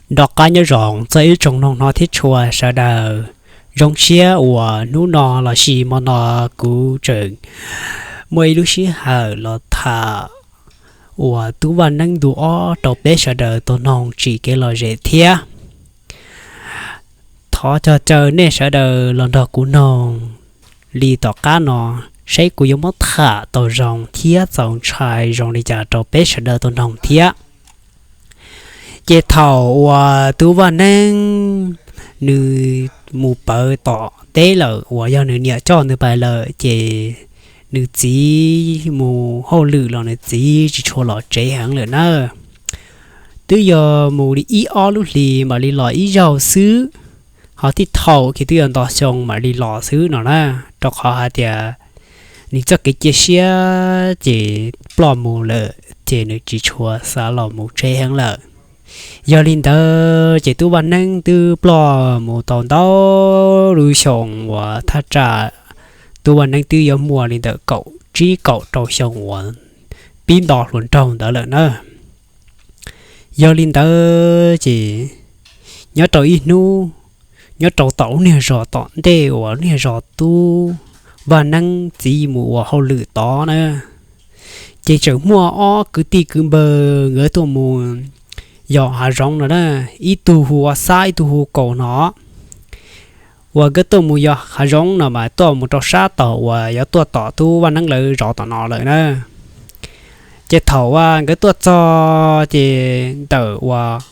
Noj qab nyob zoo txog ib tsoom mloog no thiab tshua sawv daws. Zoo siab uas hnub no los sis hmo no kuv tseem muaj ib lub sij hawm los tham uas Tub Vaj Neeb ntu ob rau peb sawv daws tau mloog tsim kev lom zem thiab. Thov cog caw nej sawv daws los nrog kuv mloog li tom qab no, saib kuv yuav muab tham tau zoo thiab txaus ntshai zoo li cas rau peb sawv daws tau mloog thiab. Ces thaum uas Tub Vaj Neeb nws mus pawv tom teb lawm uas yog nws niam coj nws pais lawm, ces nws txiv mus hauj lwm los nws txiv tsis tshua los tsev heev lawm na. Twb yog mus li ib ob lub hlis mam li los ib zaug xwb, ho tib thaum kiag twb yog nto xyoo mam li los xwb no na, rau qhov hais tias nws txoj kev cia siab ces ploj mus lawm ces nws tsis tshua xav los mus tsev heev lawm. Yog li ntawd ces Tub Vaj Neeb twb ploj mus tau ntau lub xyoo uas thaj tsam Tub Vaj Neeb twb yuav muaj li ntawm kaum tsib kaum rau xyoo uas pib nto hluas nraug ntawd lawm na. Yog li ntawd ces nyob rau ib hnub, nyob rau tom lub niag zos tom ntej uas lub niag zos Tub Vaj Neeb txiv mus ua hauj lwm tod na, ces tseem muaj ob kwv tij kwv npawg nkawd tuaj mus yos hav zoov no na, ib tug hu ua Xab ib tug hu Kaus no. Uas nkawd tuaj mus yos hav zoov no mas tuaj mus rau sab tom uas yuav tuaj tom Tub Vaj Neeb lawv zov tom no lawm na. Ces thaum uas nkawd tuaj txog ces ntawm uas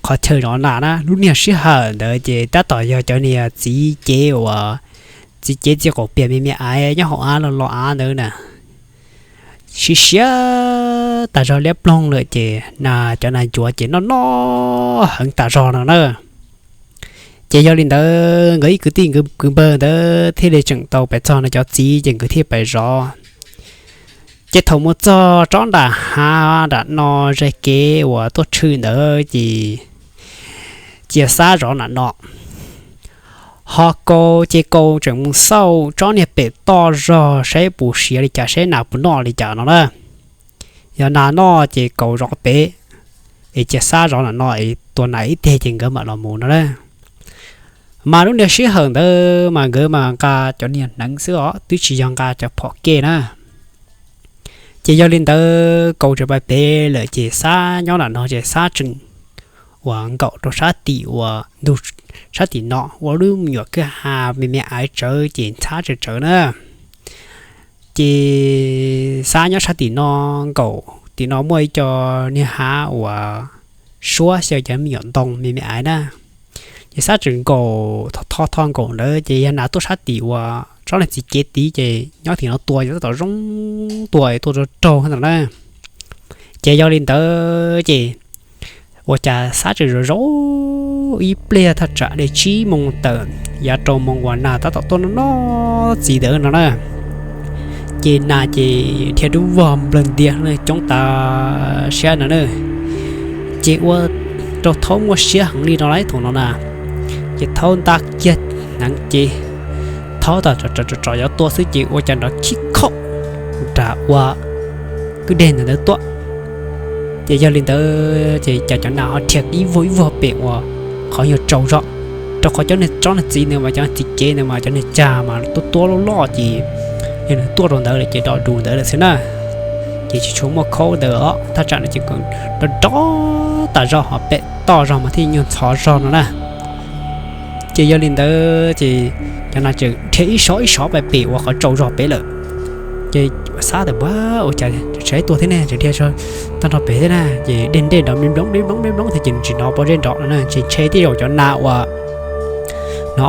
qhov chaw zov nas na, lub niag sij hawm ntawd ces tab tom yog cov niag txiv cev uas txiv cev txiv qaum pias me me aiv nyob hauv av los los av ntawd na, siav siav tas zog liab ploog lawm ces nas, cov nas ncuav ces noj noj heev tas zog no na. Ces yog li ntawd nkawd ib kwv tij kwv npawg ntawd thiaj li tseem tau pais txog no cov txiv ces nkawd thiaj pais zov. Ces thaum mus txog tsob nram hav nram no ze kev uas tuaj tshwm ntawd ces cia Xab zov nram no, ho Kaus ces Kaus tseem mus xauj tsob niag pem toj zog saib puas siav li cas, saib nas puas noj li cas no na. Yog nas noj ces Kaus zov pem, es cia Xab zov nram no es tua nas ib teg ces nkawd mam los mus no na. Mas lub niag sij hawm ntawd mas nkawd mas nqa cov niag hneev xwb os, twb tsis yog nqa cov phom kej na. Ces yog li ntawd Kaus tseem pais pem lawm ces Xab nyob nram no ces Xab tseem uas nkaum rau sab tim uas ntug sab tim no ua lub me nyuam kwj ha me me aiv tsawv ces ntxhab tsawv tsawv na. Ces Xab nyob sab tim no nkaum, tim no muaj ib co niag hav uas suab xyaw cov me nyuam ntoo me me aiv na. Ces Xab tseem nkaum tho tho nkaum ntawd ces yog nas tuaj sab tim uas tsob niag txiv cev tid ces nyob tim no tua ces tab tom zoo tua tua rau raug na. Ces yog li ntawd ces ua cas Xab tseem zov zov ib pliag thaj tsam li tsib moos tawm yav rau moos uas nas tab tom tuaj noj noj txiv ntawd no na. Ces nas ces dhia dub vog nplawg ntias coob tas siab no na. Ces ua rau Thaub muaj siab heev li no lawm thaum no na. Ces Thaub nta kiag hneev ces Thaub tsom tsom yuav tua xwb ces ua cas nrov khib khaum nram ua kwj deg ntawd tuaj. Ces yog li ntawd ces cas cov nas ho dhia ib vuag ib vuag pem uas qhov nyuag tsaus zog, rau qhov cov niag tsob niag txiv ntawd mas cov txiv cev ntawd mas cov niag cag mas tuab tuab loj loj ces yog nws tuaj rau ntawd lawm ces dom dus ntawd lawm xwb na. Ces tsis tshua muaj khaub ntawd os, thaj tsam no ces nrov nrov tas zog ho pem toj zog mas thiaj nyuag ntxhov zog no na. Ces yog li ntawd ces cov nas tseem dhia ib sov ib sov pais pem uas qhov tsaus zog pem lawm. Ces Xab tias, Ua cas tseem tua thiab ne, tseem dhia tag nrho pem thiab na? Ces dej ntej nrov nplob nplob nplob nplob thiab ces nws tsis hnov pob zeb nrov no na, ces ntshe tej zaum cov nas uas no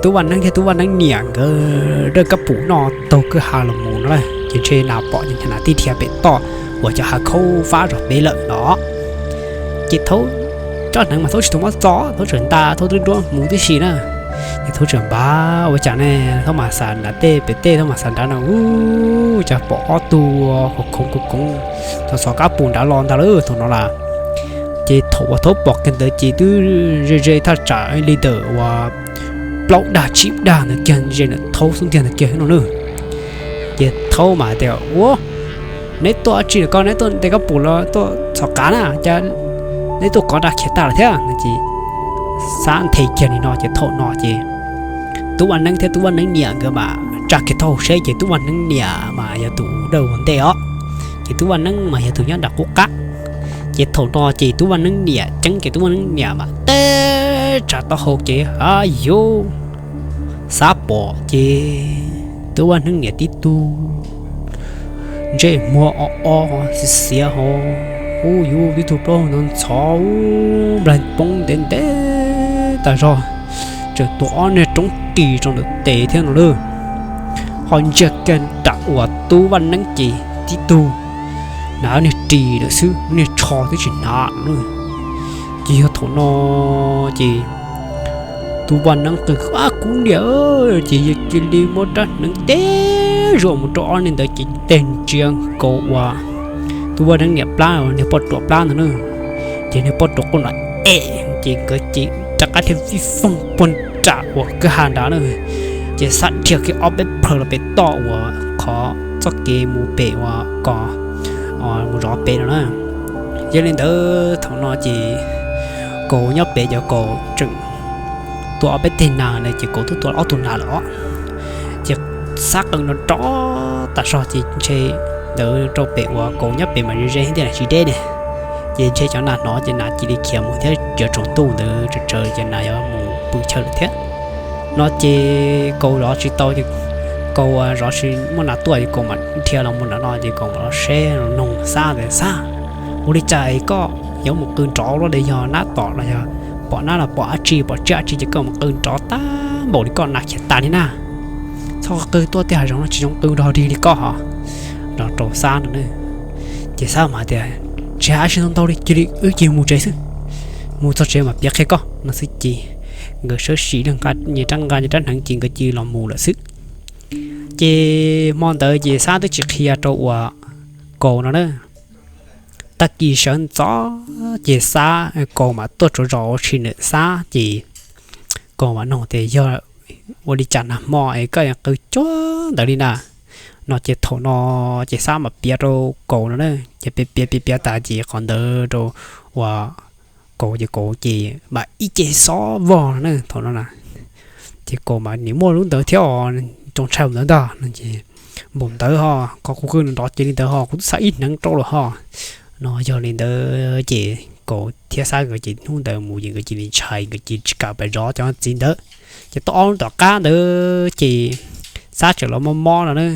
Tub Vaj Neeb thiab Tub Vaj Neeb niam nkawd dawj kab pum noj taug kwj ha los mus no na, ces ntshe nas pom ces nas tib dhia pem toj uas cov hav khaub fab zog pem lawm no. Ces Thaub tsob hneev mas Thaub tsis tau muab txo, Thaub tseem nta Thaub twb nruab hmuv tib si na. Ces Thaub tseem npaj, Ua cas ne? Thaub mas xav nram tej pem tej, Thaub mas xav nrad no, ua cas pom ob tug khoov khoov khoov khoov txog txog kab pum nrad los ntag lauj thaum no lawm. Ces thaum uas Thaub pom kiag ntawd ces twb ze ze thaj tsam li ntawm uas plaub dag tsib dag ntawd kiag, ze ntawm Thaub xub ntiag ntawd kiag no na. Ces Thaub mas tias, Ua, neb tuaj dab tsi lawm ko? Neb tuaj nte kab pum los tuaj txhom qav na cas? neb tuaj kov nra khiav tag lawm thiab no ces Xab nthe kiag li no ces thaum no ces Tub Vaj Neeb thiab Tub Vaj Neeb niam nkawd mas tsa kiag taub hau seb ces Tub Vaj Neeb niam mas yog tus dawj ua ntej os, ces Tub Vaj Neeb mas yog tus nyob nram qub qab. Ces thaum no ces Tub Vaj Neeb niam ceeb ces Tub Vaj Neeb niam mas teb tsa taub hau ces a yuv, Xab pom ces Tub Vaj Neeb niam tib tug ntsej muag o o xiav xiav ho, ub yuv tib tug plaub hau ntxhov ntxhov, nplaig poob ntev ntev tas zog, tseem tua ob niag roob ris rau ntawm tes thiab no lawm. Ho ntsia kiag nram uas Tub Vaj Neeb ces tib tug hnav niag ris lawm xwb, niag tsho twb tsis hnav lawm. Ces yog thaum no ces Tub Vaj Neeb qw ab kub niam, ces yog cia li muab rab hneev teb zuaj mus rau ob niag ntawd ces teg ntsia nkaus uas Tub Vaj Neeb niam plab, niag poj ruam plab ntawd na, ces niag poj ruam quaj nrov es ces nkawd ces rov qab dhia vij voog puag nram uas kwj ha nrad na. Ces Xab dhia kiag ob peb plhaw los pem toj uas qhov txoj kev mus pem uas kom mus zov pem no na. Yog li ntawd thaum no ces Kaus nyob pem, cov Kaus tseem tua ob peb teg nas na, ces Kaus twb tua ob tug nas lawm os. Ces Xab qw nrov nrov tas zog ces ntshe ntawd rau pem uas Kaus nyob pem mas ze ze thiab tiaj tsis deb ne. Ces ntshe cov nas hnov ces nas cia li khiav mus thiab, cov tsaus ntuj ntawd tsawv tsawv ces nas yuav mus pw chaw lawm thiab no ces Kaus zov tsis tau, Kaus zov tsis muaj nas tuaj ces Kaus mam dhia los mus nram no ces Kaus mam los seb los noog Xab tias, Xab, ua li cas es koj yuav mus qw nrov luaj li, yog nab tom los yog pom nab los pom dab tsi, pom tsiaj dab tsi ces koj mus qw nrov tag npaum li koj nas khiav tas li na. Txhob qw tuaj tej hav zoov no tsis zoo qw dog dig li koj hos, no rau Xab no na. Ces Xab mas tias, Tsis hais dab tsi ntau ntau li, cia li wb cia li mus tsev xwb, mus txog tsev mam piav qhia koj no xwb ces nkawd sawv sim nqa nyias rab nqa nyias rab hneev ces nkawd cia li los mus lawm xwb. Ces hmo ntawd ces Xab twb tsis qhia rau uas Kaus no na. Tag kis sawv ntxov ces Xab, Kaus mam tuaj tsaug zog ua si ntawm Xab ces Kaus mam noog tias, Yog ua li cas nag hmo es koj yuav qw cuag ntawd li na? No ces thaum no ces Xab mam piav rau Kaus no na, ces piav piav piav piav tas ces qhov ntawd rau uas Kaus ces Kaus ces mam ib ce xob vog no na thaum no na. Ces Kaus mas nim muaj lub ntawd thiab os, tsoos tshaj ntawd ntag no ces, Npaum ntawd ho, qhov kuv qw nrov ces li ntawd ho, kuv twb xa ib hneev rau lawm ho. No yog li ntawd ces Kaus thiab Xab nkawd ces hnub ntawd mus ces nkawd cia li ntshai, nkawd cia li tsis kam pais zov cov txiv ntawd. Ces tau ob hnub tom qab ntawd ces Xab tseem los mob mob no na,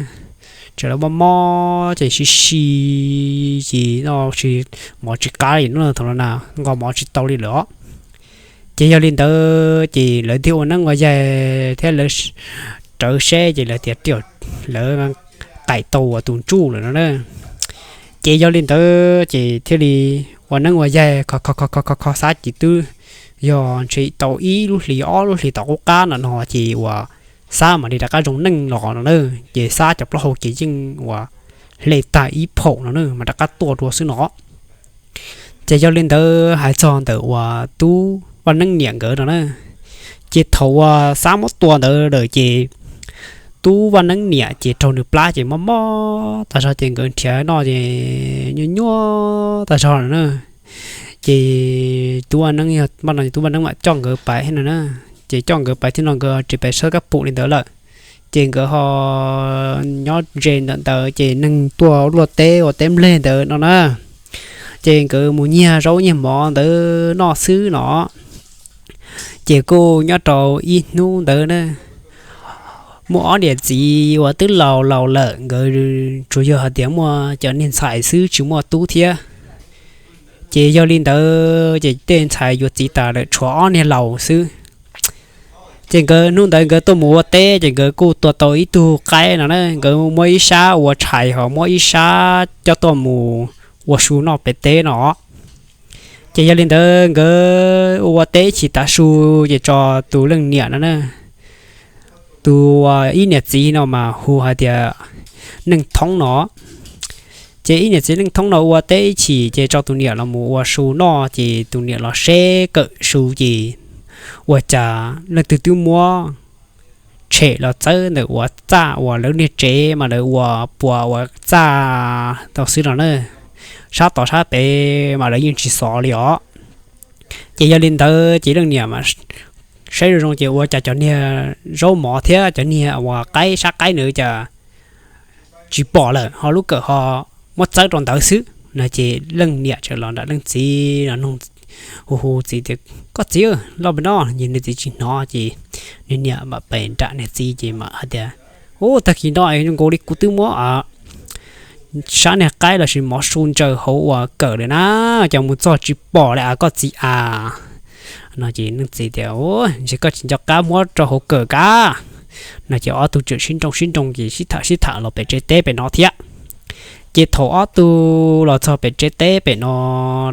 tseem los mob mob ces sib si ces no tsis, mov tsis qab li no thaum no na, nqos mov tsis tau li lawm os. Ces yog li ntawd ces lawv thiaj ua neeb ua yaig thiab lawv rawv seb ces lawv tias lawv qaim tau uas tus ntsuj lawm no na. Ces yog li ntawd ces thiaj li ua neeb ua yaig kho kho kho kho kho Xab ces twb yog ntshe tau ib lub hlis ob lub hlis tom qub qab no no ces uas Xab mam li rov qab zoo neej los no na. Ces Xab cov plaub hau ces yeej uas hle tag ib phaum no na mas rov qab tuaj dua xwb no. Ces yog li ntawd hais txog ntawm uas Tub Vaj Neeb niam nkawd no na, ces thaum uas Xab muab tua ntawd lawm ces Tub Vaj Neeb niam ces raug nws plab ces mob mob tas zog ces nkawd nrhiav noj ces nyuaj nyuaj tas zog lawm na. Ces Tub Vaj Neeb, Tub Vaj Neeb mam coj nkawd pais thiab no na. Ces coj nkawd pais thiab no nkawd tsis pais sab kab pum li ntawd lawm. Ces nkawd ho nyob ze ntawm ntawd ces neeg tuaj luaj teb ua teb nplej ntawd no na. Ces nkawd mus nyiag zaub nyiag mov ntawd noj xwb no. Ces kuj nyob rau ib hnub ntawd na, muaj ob niam txiv uas twb laus laus lawm, nkawd tsuas yog hais tias muaj cov niag ntxhais xwb tsis muaj tub thiab. Ces yog li ntawd ces tej ntxhais yuav txiv tas lawm tshuav ob niag laus xwb. Ces nkawd hnub ntawd nkawd tuaj mus ua teb ces nkawd kuj tua tau ib tug qaib no na, nkawd muab ib sab ua tshais ho muab ib sab coj tuaj mus ua su noj pem teb no. Ces yog li ntawd nkawd ua teb ib chim tav su ces tso tus leej niam no na, tus ib niam txiv no mas hu hais tias Neej Thoob no. Ces ib niam txiv Neej Thoob no ua teb ib chim ces tso tus niam los mus ua su noj ces tus niam los seb kawm su ces ua cas leej twg twb muab tshem los txawb ntawm uas txaj uas lawv niag tsev mas lawv ua puas uas txaj tau xwb no na. Sab tod sab pem mas lawv yeej tsis xov li os. Ces yog li ntawd ces leej niam mas saib zoo zoo ces ua cas cov niag zaub mov thiab cov niag uas qaib sab qaib nws cas tsis pom lawm, ho lub kawm ho muab txawb rau ntawd xwb no. Ces leej niam txawm los nram leej txiv no, hu hu txiv tias, Koj txiv, los pem no. Ces nws txiv tsis hnov ces nws niam mam pem nram nws txiv ces mam hais tias, Ub, tag kis no zoo nkaus li kuv twb muab sab niag qaib los sis mov su ntsaws hauv uas kawm lawm na, cas mus txog tsis pom li as koj txiv as. No ces leej txiv tias, Ntshe koj tsis nco qab muab rau hauv kawm kab. No ces ob tug tseem sib nroo sib nroo ces sib tham sib tham los pem tsev teb pem no thiab. Ces thaum ob tug los txog pem tsev teb pem no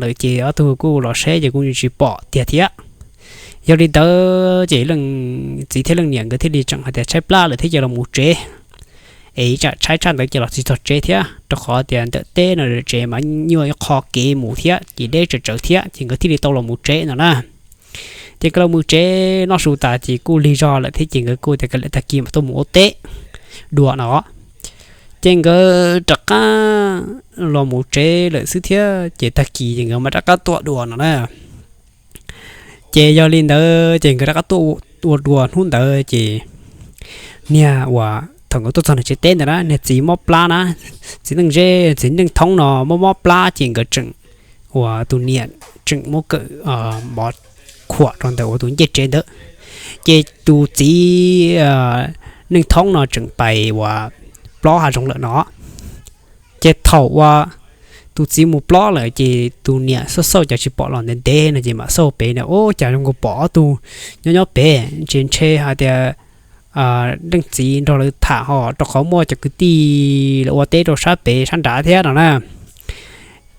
lawm ces ob tug kuj los saib ces kuj tsis pom tiag thiab. Yog li ntawd ces leej txiv thiab leej niam nkawd thiaj li tseem hais tias tshaib plab lawm thiab ces los mus tsev. Es tsam tshaib tshaj ntawd ces los tsis txog tsev thiab, rau qhov tias ntawm teb no tsev mas nyuaj ib qho kev mus thiab ces deb tsawv tsawv thiab ces nkawd thiaj li tau los mus tsev no na. Ces nkawd los mus tsev noj su tas ces kuj lig zog lawm thiab ces nkawd kuj tias kav liam tag kis mam tuaj mus ua teb dua no. Ces nkawd rov qab los mus tsev lawm xwb thiab ces tag kis ces nkawd mam rov qab tuaj dua no na. Ces yog li ntawd ces nkawd rov qab tuaj ua dua hnub ntawd ces niag uas thaum nkawd tuaj txog nws tsev teb ntawd na, niag txiv mob plab na, txiv neej zeb txiv neej thoob no mob mob plab ces nkawd tseem, uas tus niam tseem muab kawm mov khuam rau ntawm uas tus ncej tsev ntawd. Ces tus txiv neej thoob no tseem pais uas plob hav zoov lawm no. Ces thaum uas tus txiv mus plob lawm ces tus niam xauj xauj cas tsis pom los ntev ntev no ces mam xauj pem no, Ub, cas zoo nkaus pom ob tug nyob nyob pem, ntshe ntshe hais tias leej txiv nrog lawv tham ho rau qhov muaj cov kwv tij lawv ua teb rau sab pem sab nrad thiab no na.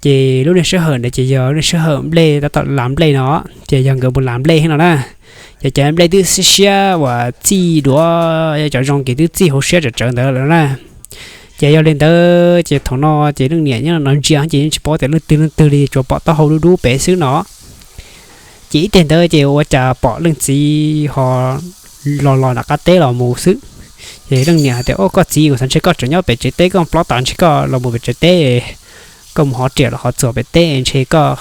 Ces lub niag sij hawm ntawd ces yog lub niag sij hawm nplej tab tom las nplej no, ces yog nkawd mus las nplej thiab no na. Ces cov nplej twb siab siab uas txij duav, cov zoo ces twb txij hauv siab tsawv tsawv ntawd lawm na. Ces yog li ntawd ces thaum no ces leej niam nyob no ntsia ces yeej tsis paub tias leej twg leej twg li, tsuas pom taub hau dub dub pem xwb no. Ces ib teg ntawd ces ua cas pom leej txiv ho los los nram qab teb los mus xwb. Ces leej niam hais tias, Ub, koj txiv, kuv xav ntshe koj tseem nyob pem tsev teb, koj plob tas ntshe koj los mus pem tsev teb, koj mus hov riam los hov txuas pem teb ntshe koj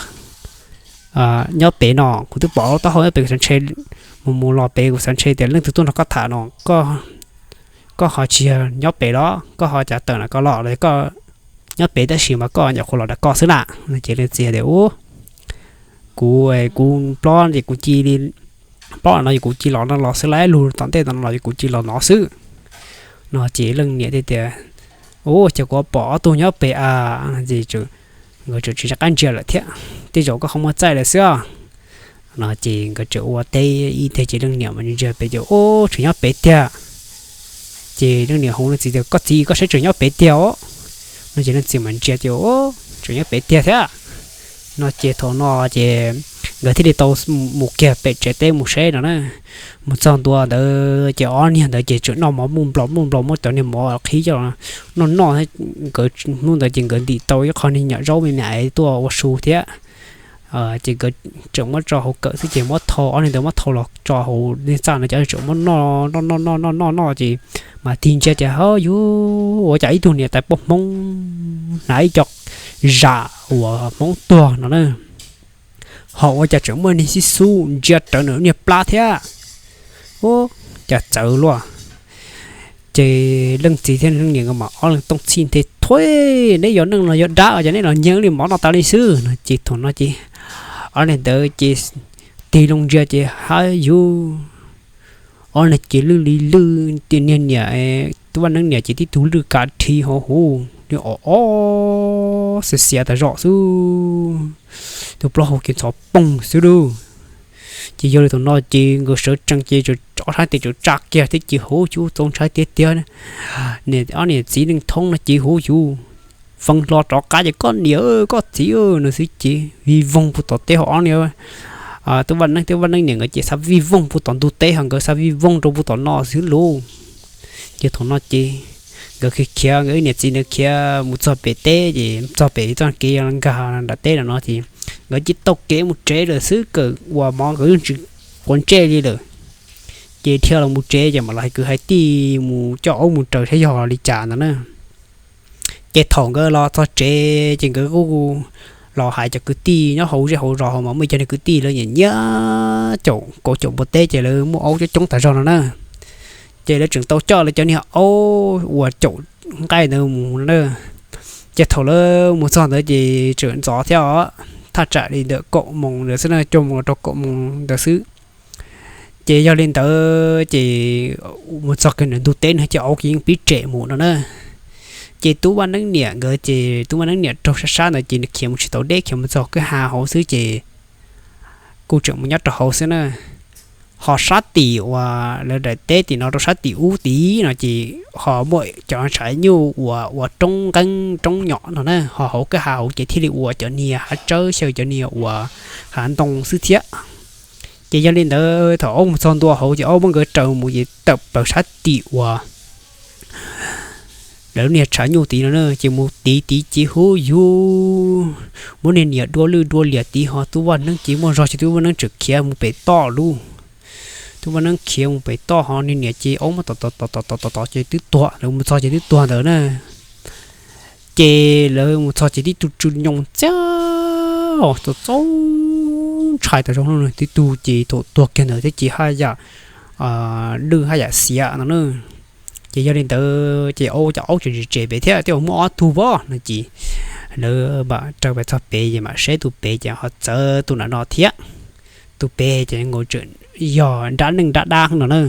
nyob pem no. Kuv twb pom taub hau nyob pem, kuv xav ntshe mus mus los pem, kuv xav ntshe tias leej twg tuaj nrog koj tham no, koj ho tsis yog nyob pem los koj ho cas tawm na koj los los koj nyob pem tab sis mas koj nyuam qhuav los nram ko xwb na. Ces leej txiv tias, Ub, kuv, kuv plob ces kuv cia li plob no es kuv cia li los no los xwb, lub lug tom ntej no los es kuv cia li los no xwb. No ces leej niam thiaj tias, Ub, ces kuv pom ob tug nyob pem a. Ces nkawd tseem tsis rov qab ntsia lawm thiab, tej zaum koj qhov muag txaij lawm xwb. No ces nkawd tseem ua teb ib teg ces leej niam mas ntsia pem ces, Ub, tseem nyob pem tiag. Ces leej niam hu leej txiv tias, Koj txiv, koj saib tseem nyob pem tiag os. No ces leej txiv mas ntsia ces, Ub, tseem nyob pem tiag thiab. No ces thaum no ces nkawd thiaj li tau mus kiag pem tsev teb mus saib no na. Mus txog ntua ntawd ces ob niag ntawd ces tseem noj mov muaj nplaum muaj nplaum, muab cov niag mov qhib coj los noj noj. Nkawd hnub ntawd ces nkawd ntim tau ib qho niag nyuam zaub me me tuaj ua su thiab. Ces nkawd tseem muab tso hauv kawm xwb ces muab thau, ob niag ntawd muab thau los tso hauv niag txaj no ces tseem muab noj noj noj noj noj noj ces mas tig ntsia ces, Hawb, yuav ua cas ib tug niam tais poj Hmoob hnav ib co zam uas Hmoob tuag no na, ho ua cas tseem muaj niag xib xub ntsia rawv nws niag plab thiab. Ub, cas txawv luaj. Ces leej txiv thiab leej niam nkawd mas ob leeg tooj txhij nthe, Thuav, neb yog neeg los yog dab, cas neb los nyiag li mov no tas li xwb? No ces thaum no ces ob niag ntawd ces tig loo ntsia ces, Hawb, yuav ob niag ces lwj li lwj, niag niam, tub vaj neeb niam ces tib tug lwj kav rhi hauv huv, o o xiav xiav tas zog xwb, tus plaub hau ces ntxhov poog xwb lauj. Ces yog li thaum no ces nkawd sawv tsees ces ob sab tes tsa kiag thiab ces huv, txaus ntshai tiag tiag. Ob niam txiv neej thoob no ces huv, feev hlo rov qab ces, Koj niam, koj txiv, no xwb ces vij voog puag tom teb hauv ob niag tub vaj neeb thiab vaj neeb niam nkawd ces xav vij voog puag tom ntug teb, ho nkawd xav vij voog rau puag tom no xwb lauj. Ces thaum no ces nkawd khiav khiav, nkawd ib niam txiv nkawd khiav mus txog pem teb ces txog pem txoj kev nkag nram teb no ces nkawd cia li taug kev mus tsev lawm xwb, kawm ua mov nkawd yeej tsis quav ntsej li lawm. Ces dhia los mus tsev ces mam los hais kwv hais tij mus coj aub mus raws saib yog li cas ntawd na. Ces thaum nkawd los txog tsev ces nkawd kuj los hais cov kwv tij nyob hauv zej hauv zos hauv mas muaj ib co niag kwv tij lawv nyiam nyiam caum kauv caum npua teb ces lawv muaj aub coob coob tas zog no na. Ces lawv tseem tau coj lawv cov niag aub uas caum nqaij ntawd mus no na. Ces thaum lawv mus txog ntawd ces tseem ntxov thiab os, thaj tsam li ntawm kaum moos ntawd xwb na, cuaj moos rau kaum moos ntawd xwb. Ces yog li ntawd ces mus txog kiag ntawm ntug teb no ces aub ces yeej pib tsem mus no na. Ces tub Vaj Neeb niam nkawd ces tub Vaj Neeb niam raug sab sab ntawd ces nws khiav mus tsis tau deb, khiav mus txog kwj ha hauv xwb ces kuj tseem mus nyob rau hauv xwb na. Ho sab tim uas lawv daim teb tim no rau sab tim ub tid no ces ho muaj cov tshav nyuj uas ua roob nqeeb roob nyom no na, ho hauv kwj ha hauv ces thiaj li ua cov niag hav tsawb xyaw cov niag uas hav ntoo xwb thiab. Ces yog li ntawd thaum aub mus txog ntua hauv ces aub muab nkawd raws mus ces tawm plaws sab tim uas lawv lub niag tshav nyuj tid no na, ces mus tiv tiv tiv huv yuv, muab niag niam dua lwj dua liam tiv ho tub Vaj Neeb ces muaj zog ces tub Vaj Neeb tseem khiav mus pem toj lub. Tub Vaj Neeb khiav mus pem toj ho niag niam ces aub muab tom tom tom tom tom tom tom ces twb tuag, lawv mus txog ces twb tuag ntawd na. Ces lawv mus txog ces tib tug tsw nyoos txiab, txaus txaus ntshai tas zog no, tib tug ces thaum tuag kiag ntawd thiab ces haj yam lwj haj yam xiav no na. Ces yog li ntawd ces aub, cov aub tseem tseem pem thiab, twb muaj ob tug vov no ces lawv mam raws pes txog pem ces mam saib tus pem ces ho txawv tus nram no thiab. Tus pem ces nkaus tseem yog nrab neej nrab dab no na.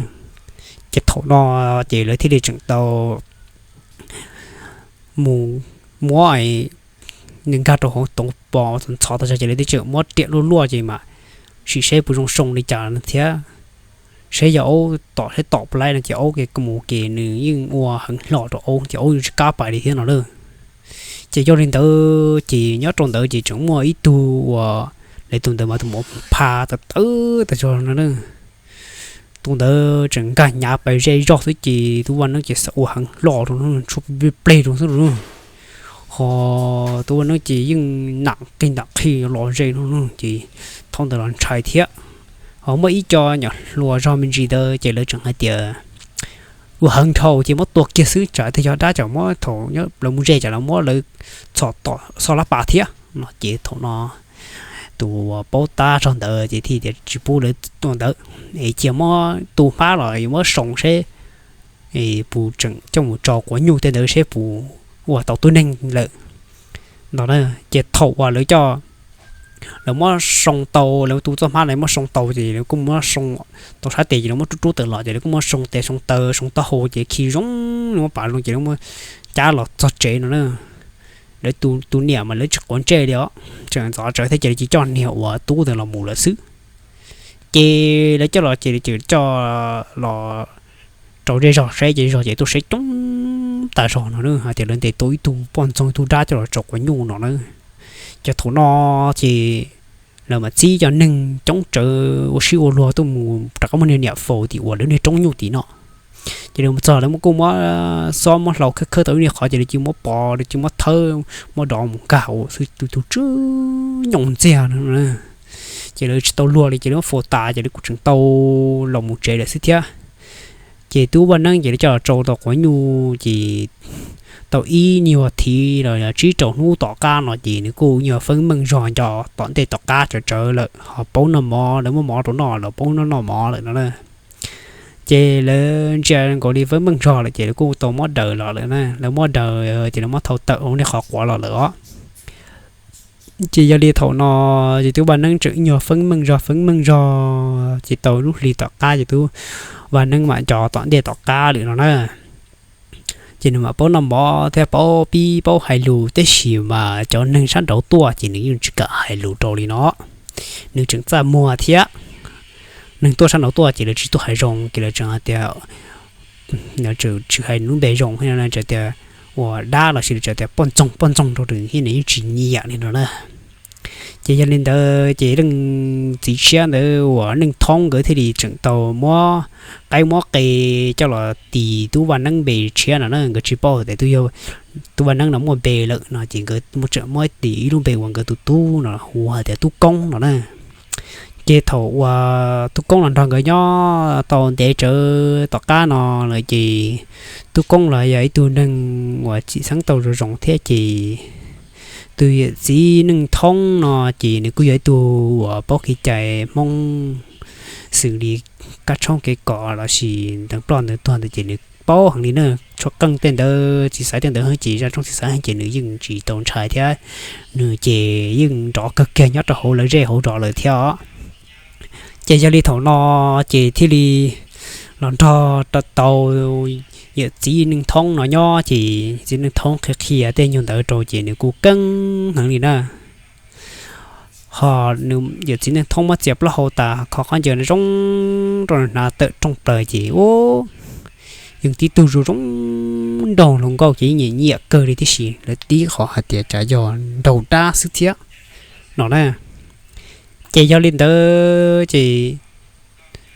Ces thaum no ces lawv thiaj li tseem tau mus muab nkag rau hauv toov pos ntxhov tas zog ces lawv thiaj tseem muab riam luaj luaj ces mam sim saib puas zoo zoo li cas no thiab. Saib yog aub tom saib tom puas laib no ces aub ke mus ces nws yeej ua heev hlo rau aub ces aub yeej tsis kam pais li thiab no na. Ces yog li ntawd ces nyob rau ntawd ces tseem muaj ib tug uas lawv tus ntawd mas tus maum pha tawv tawv tas zog no na. Tus ntawd tseem nkag hnyav pais ze zog xwb ces tub Vaj Neeb ces xav ua heev hlo rau, tshuav plig plig rau xwb no. Ho tub Vaj Neeb ces yeej nam qig nam qhig los ze no ces thaum ntawd los ntshai thiab. Ho muaj ib co nyuam hluas zog me ntsis ntawd ces lawv tseem hais tias ua heev dhau ces muab tua kiag xwb, tsam tias yog dab tsam muab thaum lawv mus ze tsam lawv muab lawv txhom tom xoj lab pas thiab no ces thaum no tus paub tab zog ntawd ces thiaj tias tsis pub lawv tua ntawd, es cia muab tu hmab los yuav muab soo seb puas tseem coj mus tso quav nyuj tej ntawd seb puas ua tau tub neeg lawm no. Ces thaum uas lawv coj, lawv muab soo tau, lawv tu txoj hmab lawv muab soo tau ces lawv kuj muab soo tau sab tes ces lawv muab rub rub tawm los ces lawv kuj muab soo tes soo taw soo taub hau ces khi zoo, lawv muab pav zoo ces lawv muab cab los txog tsev no na. Lawv tus niam mas lawv tsis quav ntsej li os, tseem ntxov tsawv thiab ces lawv cia coj niag uas tub ntawd los mus lawm xwb. Ces lawv coj los ces lawv coj los rau zej zog saib ces zej zog ces tuaj saib coob tas zog no na, hais tias lawv ntes tau ib tug poj ntxoog ib tug dab coj los tso quav nyuj no na. Ces thaum no ces lawv mam txib cov neeg coob tsawv ua sib ua luag tuaj mus rov qab muab niag niam faus tim uas lawv niag roob nyuj tim no. Ces lawv mus txog lawv kuj muab xob muab hlau khawb khawb tau ib niag qhov ces lawv cia muab pov, lawv cia muab thawb, muab dov mus nkag ua xwb, tus tus tsw nyoos ntxiag no. Ces lawv tsis tau luag li ces lawv muab faus tas ces lawv kuj tseem tau los mus tsev lawm xwb thiab. Ces tub Vaj Neeb ces lawv coj los tsau tau quav nyuj ces tau ib nyuag thiv los yog tsib rau hnub tom qab no ces nws kuj nyuag feeb meej zog nco tom ntej tom qab tsawv tsawv lawm ho paub noj mov, lawv muab mov rau noj los paub noj noj mov lawm no na. Ces lawv ntsia nkaus li feeb meej zog lawm ces lawv kuj tau muab daws los lawm na, lawv muab daws ces lawv muab thau tawm hauv niag qhov quav los lawm os. Ces yog li thaum no ces tub Vaj Neeb tseem ib nyuag feeb meej zog feeb meej zog ces tau lub hli tom qab ces tub Vaj Neeb mam nco tom ntej tom qab lawm no na. Ces nws mam paub noj mov thiab paub pib paub hais lus tab sis mas cov neeg sab nraud tuaj ces nws yeej tsis kam hais lus rau li no. Nws tseem txaj muag thiab. Neeg tuaj sab nraud tuaj ces lawv tsis tuaj hais zoo ces lawv tseem hais tias, tsis hais lub npe zoo, tias ua dab los sis lawv tseem tias poj ntxoog poj ntxoog rau nws thiab nws yeej tsis nyiam li no na. Ces yog li ntawd ces leej txiv tshiab ntawd uas Neej Thoob nkawd thiaj li tseem tau muab qaib muab qe coj los tis tub Vaj Neeb npe tshiab no na, nkawd tsis paub tias tub Vaj Neeb no muaj npe lawm no ces nkawd tseem muab tis ib lub npe uas nkawd tus tub no hu hais tias Tub Koob no na. Ces thaum uas Tub Koob los nrog nkawd nyob tau ntev tsawv tom qab no lawm ces Tub Koob los yog ib tug neeg uas txim xeeb tau zoo zoo thiab ces tus yawm txiv Neej Thoob no ces nws kuj yog ib tug uas paub kev cai Hmoob xws li kab tshoob kev kos lossis ntees ploj ntees tuag ntawd ces nws paub heev li na. Tshuab qeej tej ntawd, txiv xaiv tej ntawd ces zaj tshoob txiv xaiv ces nws yeej tsis tau ntshai thiab. Nws ces yeej nrov kawg kiag nyob rau hauv lawv zej hauv zos lawm thiab os. Ces yog li thaum no ces thiaj li los nrog tau yawm txiv Neej Thoob no nyob ces txiv Neej Thoob qhia qhia tej nyuag ntawd rau ces nws kuj keeb heev li na. Ho yawm txiv Neej Thoob muab txiav plaub hau tas kho khaub ncaws zoo rau hnav tawm rooj plaws ces ub, yeej tib tug zoo zoo nraug hluas nkauj ces yeej nyiam nyiam kawg li tib si, lawv tib qho hais tias cas yog nraug dab xwb thiab no na. Ces yog li ntawd ces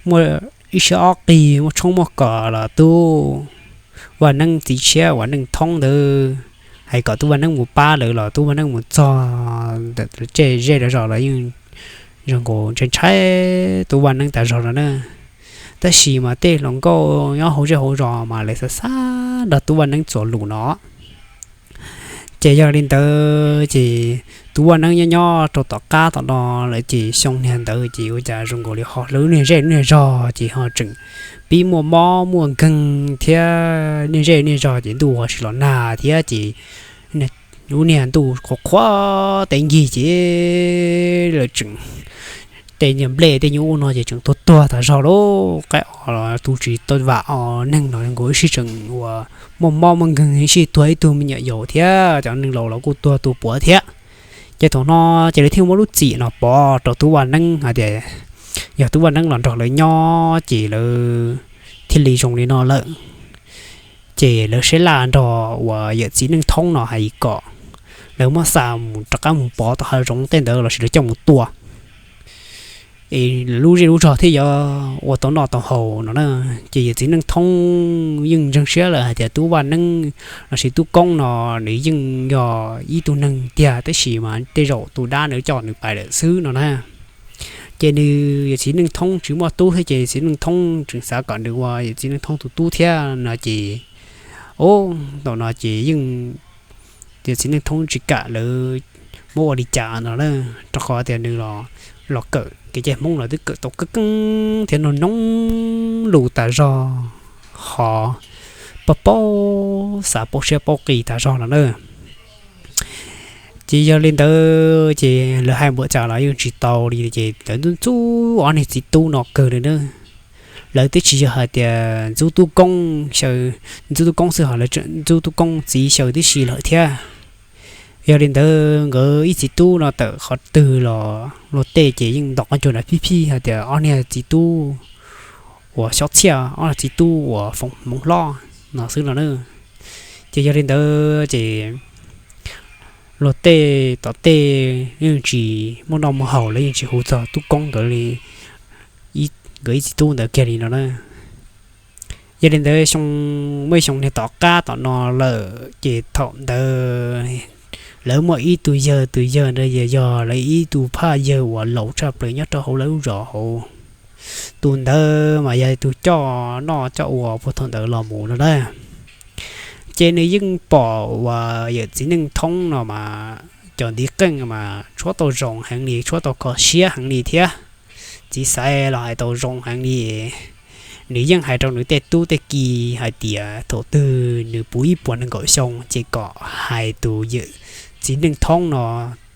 muaj ib sab ob qig muaj tshoob muaj kos los tub Vaj Neeb txiv tshiab uas Neej Thoob ntawd hais kom tub Vaj Neeb mus pab lawv los tub Vaj Neeb mus txog ntawm lawv zej lawv zos los yeej zoo nkaus ntshai ntshai tub Vaj Neeb tas zog no na. Tab sis mas tej hluas nkauj nyob hauv zej hauv zos mas lawv xav xav nrog tub Vaj Neeb txuas lus no. Ces yog li ntawd ces tub Vaj Neeb nyob nyob rau tom qab tom no lawm ces xyoo niag ntawd ces ua cas zoo nkaus li ho lub niag zej lub niag zog ces ho tseem pib muaj mob muaj nkeeg thiab, niag zej niag zog ces ntuj ho tsis los nag thiab ces lub niag ntuj qhuav qhuav teb nkig ces lawv tseem, tej niag nplej tej nyuag ub no ces tseem tuag tuag tas zog lauj. Qaib os los tu tsis tau vam os, neeg no nkaus ib sij tseem uas muaj mob muaj nkeeg ib sij tuag ib tug me nyuam yaus thiab, cov neeg laus los kuj tuag tu puav thiab. Ces thaum no ces lawv thiaj muab lub txim no pov rau tub Vaj Neeb hais tias yog tub Vaj Neeb los nrog lawv nyob ces lawv thiaj li zoo li no lawm. Ces lawv sab laj nrog uas yawm txiv Neej Thoob no hais kom lawv muab xa mus rov qab mus pov tom hav zoov tej ntawd lossis lawv coj mus tua es lub zej lub zog thiaj yuav ua tau noj tau haus no na. Ces yawm txiv Neej Thoob yeej ntseeg siab lawm hais tias tub Vaj Neeb lossis tub Koob no nws yeej yog ib tug neeg tiag, tab sis mas tej zaum tus dab nws coj nws pais lawm xwb no na. Ces nws yawm txiv Neej Thoob tsis muaj tub thiab ces yawm txiv Neej Thoob tseem xav kom nws ua yawm txiv Neej Thoob tus tub thiab no ces, o, thaum no ces yeej yawm txiv Neej Thoob tsis kam lawv muab ua li cas no na, rau qhov tias nws los, los kawm kev cai Hmoob los twb kawm tau keeb keeb thiab nug noo lus tas zog, ho paub paub xav paub siab paub qis tas zog no na. Ces yog li ntawd ces lawv hais npaum cas los yeej tsis tau li ces lawv ntxub ntxub ob niag txiv tub no kawg li na. Lawv twb tsis yog hais tias ntxub tub Koob xyaw, ntxub tub Koob xwb ho lawv tseem ntxub tub Koob txiv xyaw tib si lawm thiab. Yog li ntawd nkawd ib txiv tub no tawm qhov twg los luag tej ces yeej ntaus qhov ncauj nrov phij phij hais tias ob niag txiv tub uas xyob txhiaj, ob niag txiv tub uas foom hmoov hlob no xwb no na. Ces yog li ntawd ces luag tej tom tej yeej tsis muaj noj muaj haus, lawv yeej tsis hu txog tub Koob nkawd li, nkawd ib txiv tub ntawd kiag li no na. Yog li ntawd xyoo, muaj ib xyoo niag tom qab tom no lawm ces thaum ntawd lawv muaj ib tug yawg, tus yawg ntawd yog lawv ib tug phaj yawg uas laus tshaj plaws nyob rau hauv lawv lub zos hauv. Tus ntawd mas yog tus coj noj coj ua puag thaum ntawd los mus no na. Ces nws yeej pom uas yawm txiv Neej Thoob no mas cov ntiv qeej mas tshuab tau zoo heev li, tshuab tau kho siab heev li thiab. Txiv xaiv los hais tau zoo heev li. Nws yeej hais rau nws tej tub tej ki hais tias thaum twg nws puv ib puas nees nkaum xyoo ces kom hais tus yawm txiv Neej Thoob no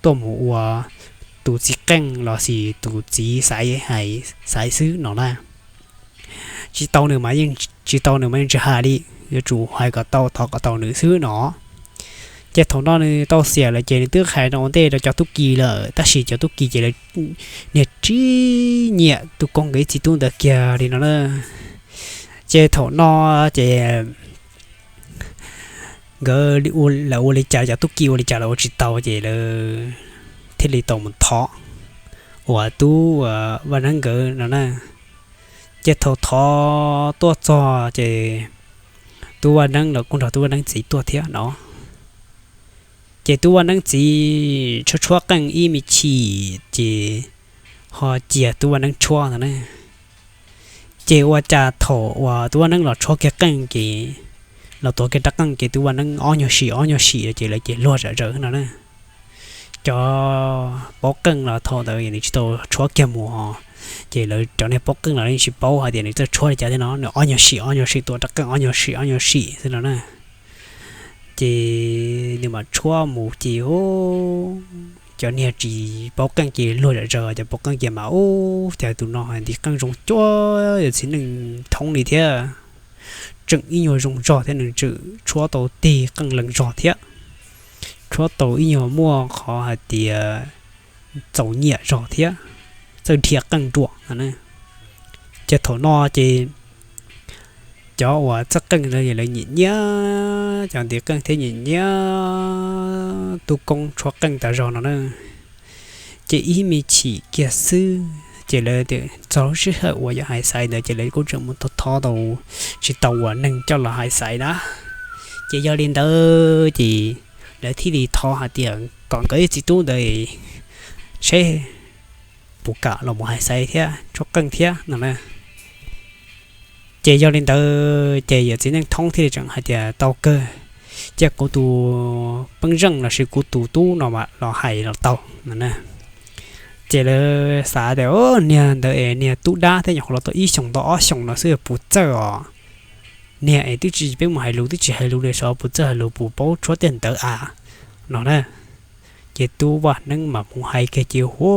tuaj mus ua tus txiv qeej lossis tus txiv xaiv, xaiv xwb no na. Tsis tau nws mas yeej, tsis tau nws mas yeej tsis hais li, yuav tsum hais kom tau, thov kom tau nws xwb no. Ces thaum no nws tau xiam lawm ces nws twb hais rau ua ntej rau cov tub ki lawm, tab sis cov tub ki ces lawv niag tsis nyiam tub Koob nkawd ib txiv tub ntawd kiag li no na. Ces thaum no ces nkawd, lawv ua li cas, cov tub ki ua li cas los ua tsis tau ces lawv thiaj li tau mus thov uas tub Vaj Neeb nkawd no na. Ces thaum thov tuaj txog ces tub Vaj Neeb los kuj nrog tub Vaj Neeb txiv tuaj thiab no. Ces tub Vaj Neeb txiv tshuab tshuab qeej ib me chim ces ho cia tub Vaj Neeb tshuab ntawd na. Ces ua cas thaum uas tub Vaj Neeb los tshuab kiag qeej ces, los tuav kiag rab qeej ces tub Vaj Neeb ob nyuag sim ob nyuag sim ces lawv ces luag zom zaws no na. cov paub qeej los thaum ntawd nws tsis tau tshuab kiag mus ho, ces lawv cov niag paub qeej los yeej tsis paub hais tias nws txawj tshuab li cas thiab no, nws ob nyuag sim ob nyuag sim tua rab qeej ob nyuag sim ob nyuag sim xwb no na. Ces nws mam tshuab mus ces ub, cov niag tsis paub qeej ces luag zam zaws, cov paub qeej ces mas ub, cas tus no nti qeej zoo cuag yog txiv neej thoob li thiab. Tseem ib nyuag zoo zog thiab nws tseem tshuab tau tig qeej lees zog thiab, tshuab tau ib nyuag muaj qhov hais tias txaus nyiam zog thiab, txawj dhia qeej ruam. Ces thaum no ces cov uas txawj qeej ntawd lawv nyiam nyiam cov nti qeej thiab nyiam nyiam tub koob tshuab qeej tas zog no na. Ces ib me chim kiag xwb ces lawv tias txog lub sij hawm uas yuav hais xaiv ntawd ces lawv kuj tseem mus thov thov tau tsis tau uas neeg coj los hais xaiv na. Ces yog li ntawd ces lawv thiaj li thov hais tias kom nkawd ib txiv tub ntawd seb puas kam los mus hais xaiv thiab tshuab qeej thiab no na. Ces yog li ntawd ces yawm txiv neej thoob thiaj li tseem hais tias tau kawg, cia kuv tus peeb zeej lossis kuv tus tub no los hais los tau no na. Ces lawv xav tias niag ntawd es niag tub dab thiab nyuam qhuav los tau ib xyoos tau ob xyoos no xwb puas txawj os. Niag es twb tsis peb mus hais lus twb tsis hais lus li xyov puas txawj hais lus puas paub tshuab tej ntawd a no na. Ces tub Vaj Neeb mas mus hais kiag ces hu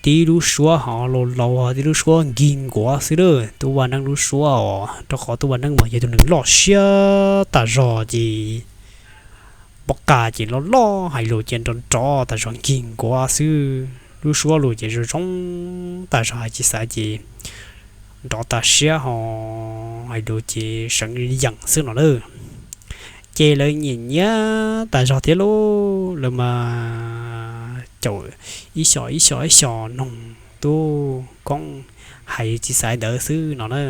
tib lub suab ho laus laus, tib lub suab nkig nkuav xwb lawm. Tub Vaj Neeb lub suab os, rau qhov Tub Vaj Neeb mas yog tus neeg loj siab tas zog ces pom qab ces loj loj hais lus ces nrov nrov tas zog nkig nkuav xwb. Lub suab lus ces zoo zoo tas zog hais tsis xav ces nrov tas siab ho hais lus ces seev yees xwb no lawm. Ces lawv nyiam nyiam tas zog thiab lauj, lawv mas caum ib xyos ib xyos ib xyos noog tub koob hais tsis xaiv ntawd xwb no na.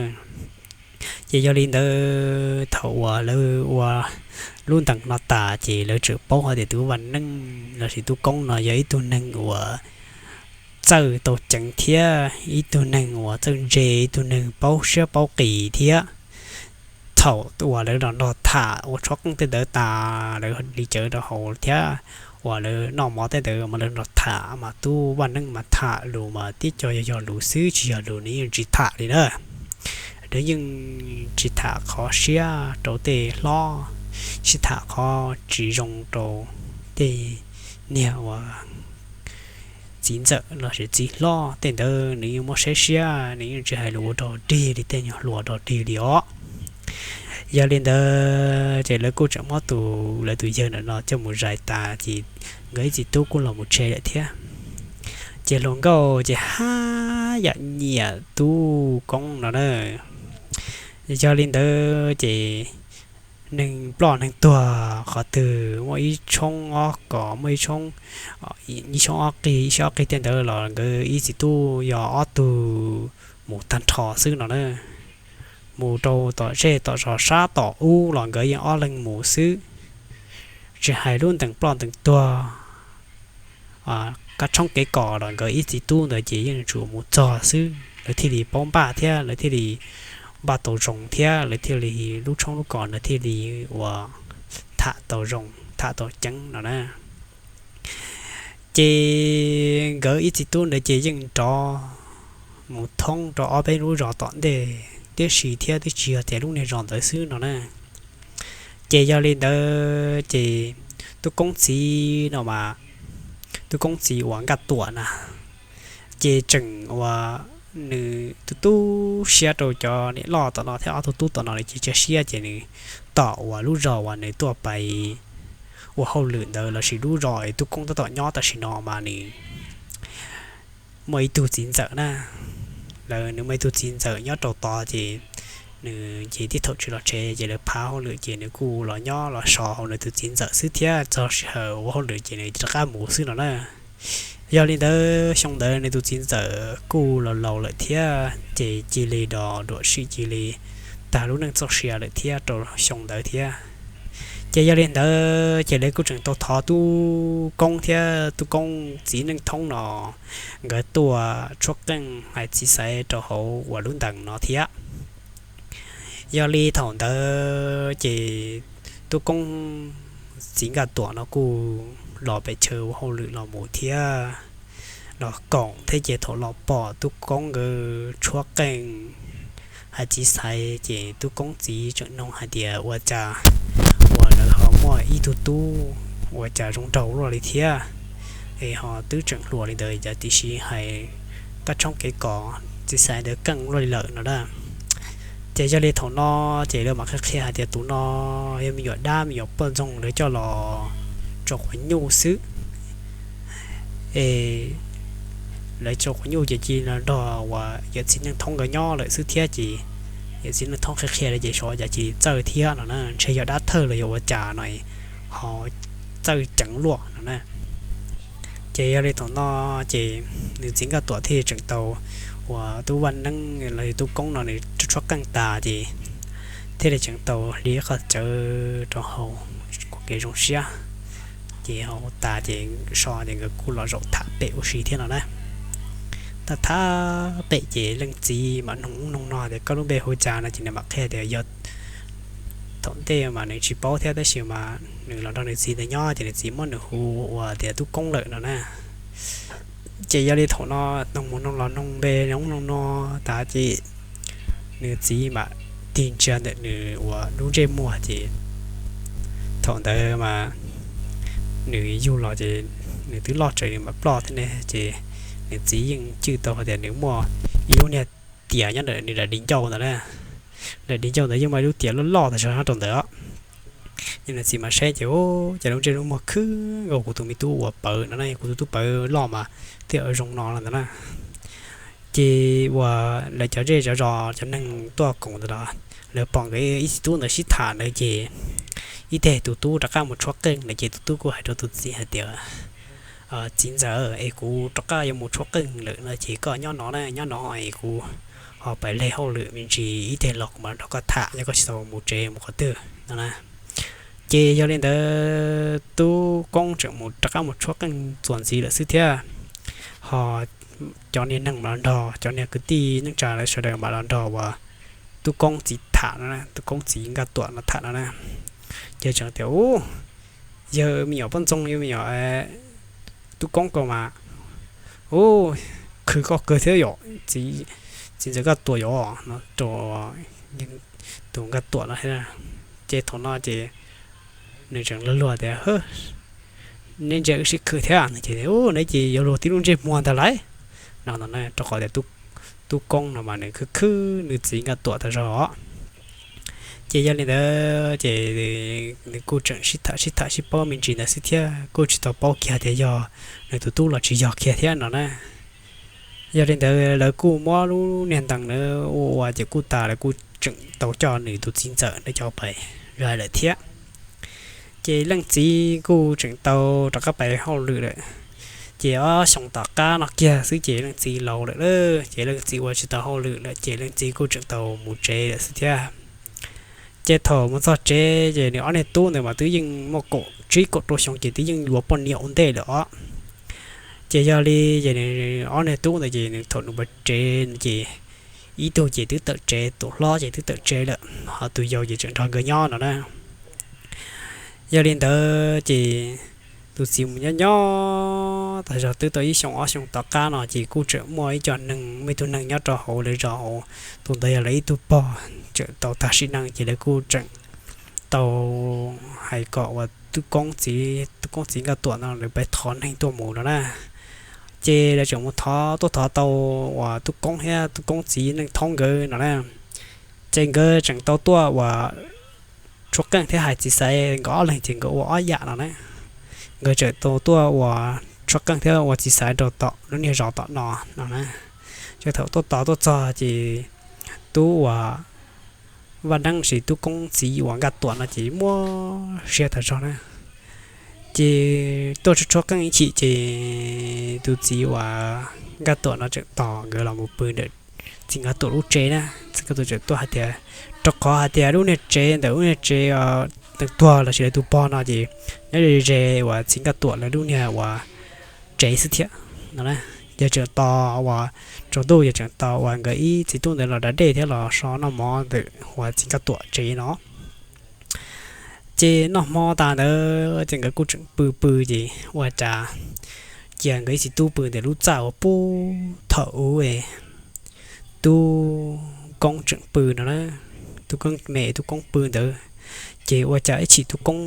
Ces yog li ntawd thaum uas lawv ua lub ntees no tas ces lawv tseem paub hais tias tub Vaj Neeb lossis tub koob no yog ib tug neeg uas txawj tau ceev thiab ib tug neeg uas txawj ntse, ib tug neeg paub siab paub qis thiab. Thaum uas lawv los nrog tham ua tshuab qeej tej ntawd tas lawv li cawv rau hauv thiab uas lawv noj mov tej ntawd mas lawv nrog tham mas tub Vaj Neeb mas tham lus mas tib co yog yog lus xwb tsis yog lus nws yeej tsis tham li na. Nws yeej tsis tham qhov siab rau tej hlob, tsis tham qhov tsis zoo rau tej niag uas txiv ntxawm lossis txiv hlob tej ntawd nws yeej muab saib siab, nws yeej tsis hais lus ua dog dig li tej nyuag hluas dog dig li os. Yog li ntawd ces lawv kuj tseem muab tus lawv tus yawg ntawm no coj mus zais tas ces nkawd ib txiv tub kuj los mus tsev lawm thiab. Ces hluas nkauj ces haj yam nyiam tub koob no na. Yog li ntawd ces neeg ploj neeg tuag qhov twg muaj ib tshoob ob kos muaj ib tshoob, ib tshoob ob qig ib tshoob ob qig tej ntawd los nkawd ib txiv tub yog ob tug mus tag nrho xwb no na. Mus rau tom zej tom zos sab tom ub los nkawd yeej ob leeg mus xwb. Tsis hais lub ntees ploj ntees tuag, kab tshoob kev kos los nkawd ib txiv tub ntawd ces yeej tsuas mus txog xwb lawv thiaj li paub npaj thiab lawv thiaj li npaj tau zoo thiab lawv thiaj li lub tshoob lub kos ntawd thiaj li uas tham tau zoo tham tau ceev no na. Ces nkawd ib txiv tub ntawd ces yeej rov mus thoob rau ob peb lub zos tom ntej tib si thiab twb tsis yog tias lub niag zos ntawd xwb no na. Ces yog li ntawd ces tub koob txiv no mas, tub koob txiv uas Nkaj Tuam na, ces tseem uas nws tu tu siab rau cov niam loj tom no thiab ob tug tub tom no lawv ces cia siab ces nws tom uas lub zos uas nws tuaj pais ua hauj lwm ntawd lossis lub zos tub koob tab tom nyob tam sim no mas nws muaj ib tug txiv ntxawm na. Lawv nws muaj ib tug txiv ntxawm nyob rau tod ces nws ces tib thaum tsis los tsev ces lawv phav hauj lwm ces nws kuj los nyob los so hauv nws tus txiv ntxawm xwb thiab txog sij hawm ua hauj lwm ces nws rov qab mus xwb no na. Yog li ntawd xyoo ntawd nws tus txiv ntxawm kuj los laus lawm thiab ces cia li dos duam sim cia li tag lub neej txoj sia lawm thiab rau xyoo ntawd thiab. Ces yog li ntawd ces lawv kuj tseem tau thov tub koob thiab tub koob txiv neej thoob no nkawd tuaj tshuab qeej hais txiv xaiv rau hauv uas lub ntees no thiab. Yog li thaum ntawd ces tub koob txiv Nkaj Tuam no kuj los pem chaw ua hauj lwm los mus thiab los koom thiab ces thaum los pom tub Koob nkawd tshuab qeej hais txiv xaiv ces tub Koob txiv tseem nug hais tias ua cas uas lawv ho muaj ib tug tub ua cas zoo nraug luaj li thiab es ho twb tseem hluas li ntawd cas tiam sis hais kab tshoob kev kos txiv xaiv ntawd keej luaj li lawm no na. Ces yog li thaum no ces lawv mam qhia qhia hais tias tus no yog me nyuam dab me nyuam poj ntxoog lawv coj los tso quav nyuj xwb es lawv tso quav nyuj ces cia li los nrog uas yawm txiv Neej Thoob nkawd nyob lawm xwb thiab ces yawm txiv Neej Thoob qhia qhia li ces xyov cas cia li txawj thiab no na, ntshe yog dab thawj los yog ua cas no ho txawj ceev luaj no na. Ces yog li thaum no ces nws txiv Nkaj Tuam thiaj tseem tau uas tub Vaj Neeb los yog tub Koob no nws tshuab qeej tas ces thiaj li tseem tau hliv qhov cawv rau hauv kuv kev zoo siab. Ces hauv tas ces so ces nkawd kuj los zaum tham pem ua si thiab no na. Tham tham pem ces leej txiv mam nug ub nug no tias koj lub npe hu cas no ces nws mam qhia tias yog thaum ntej mas nws tsis paub thiab tab sis mas nws los nrog nws txiv ntawd nyob ces nws txiv muab nws hu ua tias tub Koob lawm no na. Ces yog li thaum no nug mus nug los nug npe nug no tas ces nws txiv mam tig ntsia ntawm nws uas lub ntsej muag ces thaum ntawd mas nws yug los ces nws twb loj tsawv nws mam ploj thiab ne ces nws txiv yeej cwj tau hais tias nws muaj ib lub niag tias nyob ntawm nws daim di ncauj ntawd na. Daim di ncauj ntawd yeej muaj ib lub tias loj loj tas zog nyob rau ntawd os. Ces nws txiv mas saib ces ua cas lub ntsej lub muag khwb nkaus kuv tus me tub uas pawv no ne, kuv tus tub pawv loj mas thiaj ua zoo no ntawd na. Ces uas lawv cov zej cov zos cov neeg tuaj koom ntawd los lawv pom nkawd ib txiv tub ntawd sib tham ntawd ces ib teg tus tub rov qab mus tshuab qeej lawm ces tus tub kuj hais rau tus txiv hais tias txiv ntxawm es kuv rov qab yuav mus tshuab qeej lawm no ces koj nyob no na, nyob no es kuv ho pais leg hauj lwm me ntsis ib teg los kuv mam nrog koj tham yog koj tsis tau mus tsev mus qhov twg no na. Ces yog li ntawd tub Koob tseem mus rov qab mus tshuab qeej txuas ntxiv lawm xwb thiab. Ho cov niag neeg mam los nrog cov niag kwv tij neej tsa lawv sawv daws mam los nrog uas tub Koob txiv tham no, tub Koob txiv Nkaj Tuam no tham no na. Ces tseem tias u yawg me nyuam poj ntxoog yawg me nyuam tub Koob ko mas u khwv koj kawg thiab yom, txiv ntxawm Nkaj Tuam yom no rau tus Nkaj Tuam no. Ces thaum no ces nws tseem luag luag tias neb ntsia wb sib khwv thiab no ces u neb ces yuav luag tib lub ntsej muag ntag lauj no no rau qhov tias tub Koob no mas nws khwv khwb nws txiv Nkaj Tuam tas zog. Ces yog li ntawd ces nws kuj tseem sib tham sib tham sib paub me ntsis ntawd xwb thiab kuj tsis tau paub kiag tias yog nws tus tub los tsis yog kiag thiab no na. Yog li ntawd lawv kuj muab lub niag ntees ntawd ua ua ces kuj tas lawv kuj tseem tau coj nws tus txiv ntxawm ntawd coj pais zais lawm thiab. Ces leej txiv kuj tseem tau rov qab pais hauj lwm lawm. Ces ob xyoos tom qab no kiag xwb ces leej txiv laus lawm lauj, ces leej txiv ua tsis tau hauj lwm lawm ces leej txiv kuj tseem tau mus tsev lawm xwb thiab. Ces thaum mus txog tsev ces nws ob niag tub ntawd mas twb yeej muaj kaum tsib kaum rau xyoo ces twb yeej yuav poj niam ua ntej lawm os. Ces yog li ces nws ob niag tub ntawd ces nws thaum nws mus tsev ces ib tug ces twb tawm tsev, tus hlob ces twb tawm tsev lawm, ho tus yau ces tseem nrog nkawd nyob no na. Yog li ntawd ces tus txiv mus nyob nyob tas zog twb tau ib xyoo ob xyoo tom qab no ces kuj tseem muaj ib co neeg, muaj ib tug neeg nyob rau hauv lawv zos hauv, tus ntawd yog lawv ib tug pog tseem tau tag sim neej ces lawv kuj tseem tau hais kom uas tub koob txiv, tub koob txiv Nkaj Tuam no lawv pab thov neeg tuaj mus no na. Ces lawv tseem mus thov, tuaj thov tau uas tub koob thiab tub koob txiv Neej Thoob nkawd no na. Ces nkawd tseem tau tuaj uas tshuab qeej thiab hais txiv xaiv, nkawd ob leeg ces nkawd ua ob yam no na. Nkawd tseem tau tuaj uas tshuab qeej thiab ua txiv xaiv rau tom lub niag zos tom no no na. Ces thaum tuaj tos tuaj txog ces tub uas Vaj Neeb los sis tub koob txiv uas Nkaj Tuam no ces muaj siab tas zog na. Ces tuaj tshuab qeej ib chim ces tus txiv uas Nkaj Tuam no tseem tos nkawd los mus pw ntawm txiv Nkaj Tuam lub tsev na. Txiv Nkaj Tuam tseem tuaj hais tias, rau qhov hais tias lub niag tsev ntawm lub niag tsev tuag los sis lawv tus pog no ces nyob ze ze uas txiv Nkaj Tuam lawv lub niag uas tsev xwb thiab no. Yog tseem tos uas tsaus ntuj yog tseem tos uas nkawd ib txiv tub ntawd los da dej thiab los so noj mov ntawm uas txiv Nkaj Tuam tsev no. Ces noj hmo tas ntawd ces nkawd kuj tseem pw pw ces ua cas cia nkawd ib txiv tub pw ntawm lub txaj uas puag thaum ub Tub Koob tseem pw no na. Tub Koob me Tub Koob pw ntawd, ces ua cas ib chim Tub Koob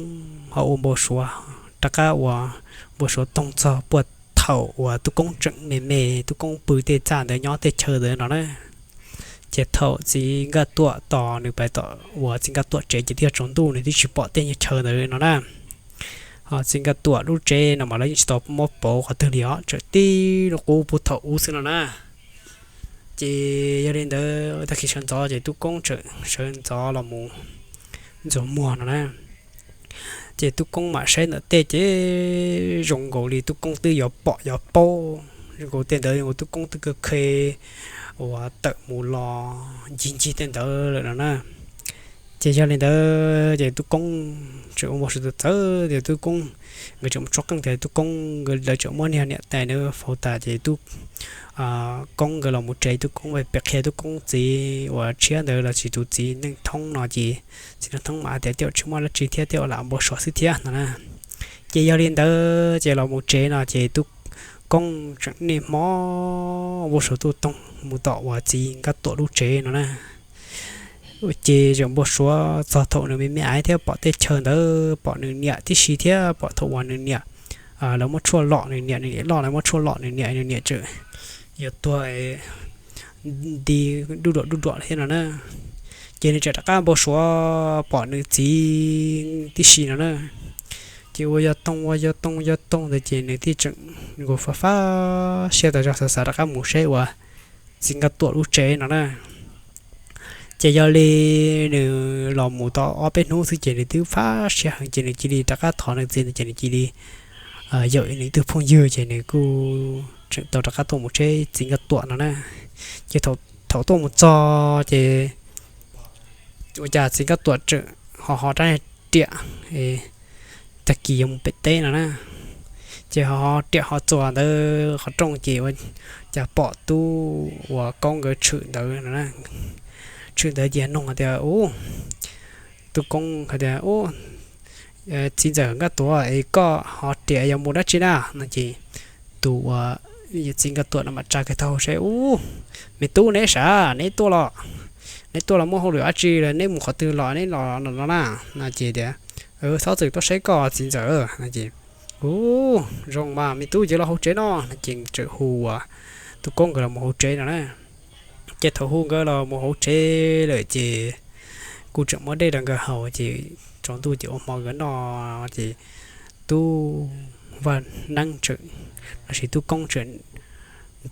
ho ua npau suav, rov qab ua npau suav toog txog puag thaum uas Tub Koob tseem me me, Tub Koob pw tej txaj ntawd nyob tej chaw ntawd no na. Ces thaum txiv Nkaj Tuam tos nws pais tom uas txiv Nkaj Tuam tsev ces twb yog tsaus ntuj, nws twb tsis pom tej chaw ntawd no na. Ho txiv Nkaj Tuam lub tsev no mas lawv yeej tsis tau muab pauv qhov twg li os, tseem tib lub qub puag thaum ub xwb no na. Ces yog li ntawd tag kis sawv ntxov ces Tub Koob tseem sawv ntxov los mus ntxuav muag no na. Ces Tub Koob mam saib ntawm tej ces zoo nkaus li Tub Koob twb yuav pom yuav paub, zoo nkaus tej ntawd zoo nkaus Tub Koob twb kawg khe uas tawm mus los ncig ncig tej ntawd lawm no na. Ces yog li ntawd ces Tub Koob tseem ua npau suav txawv tias Tub Koob, nkawd tseem mus tso qeej tias Tub Koob nkawd lawv tseem muab niag niam tais ntawd faus tas ces Tub Koob nkawd los mus tsev, Tub Koob pem qhia Tub Koob txiv uas tshiab ntawd los sis tus txiv Neej Thoob no ces txiv Neej Thoob mas hais tias tej zaum tsis muaj dab tsi thiab, tej zaum lam npau suav xwb thiab no na. Ces yog li ntawd ces los mus tsev no ces Tub Koob tseem niaj hmo npau suav tuaj toog mus tom uas txiv Nkaj Tuam lub tsev no na. Ces tseem npau suav txog thaum nws me me aiv thiab pom tej chaw ntawd, pom nws niam tib si thiab pom thaum uas nws niam lawv muab tshuaj lom nws niam, nws niam loj lawv muab tshuaj lom nws niam, nws niam tseem yuav tuag nti duj duam duj duam thiab no na. Ces nws tseem rov qab npau suav pom nws txiv tib si no na. Ces ua yog toog ua yog toog yog toog ntawd ces nws thiaj tseem nkaus fab fab siab tas zog xav xav rov qab mus saib uas txiv Nkaj Tuam lub tsev no na. Ces yog li nws los mus tau ob peb hnub xwb ces nws twb fab siab heev ces nws cia li rov qab thov nws txiv ntawd ces nws cia li yaum nws ib tug phooj ywg ces nws kuj tseem tau rov qab tuaj mus tsev txiv Nkaj Tuam no na. Ces thaum tuaj mus txog ces ua cas txiv Nkaj Tuam tseem ho ho rab riam tag kis yuav mus pem teb no na. Ces ho riam ho txuas ntawd qhov rooj ces ua cas pom Tub uas Koob nkawd tshwm ntawd no na. Tshwm ntawd ces nug tias, Ub, Tub Koob hais tias, Ub, txiv ntxawm Nkaj Tuam es koj ho riam yuav mus dab tsi na? No ces tus uas txiv Nkaj Tuam no mam tsa kiag taub hau saib, Ub, me tub neb sav, neb tuaj los, neb tuaj los muaj hauj lwm dab tsi los neb mus qhov twg los neb los no na? No ces tias, Txhob txwm tuaj saib koj txiv ntxawm. No ces, Ub, zoo mas me tub ces los hauv tsev no. No ces tseem hu uas Tub Koob nkawd los mus hauv tsev no na. Ces thaum hu nkawd los mus hauv tsev lawm ces kuj tseem muab dej rau nkawd haus ces tsaus ntuj ces ua hmo nkawd noj ces Tub Vaj Neeb tseem, lossis Tub Koob tseem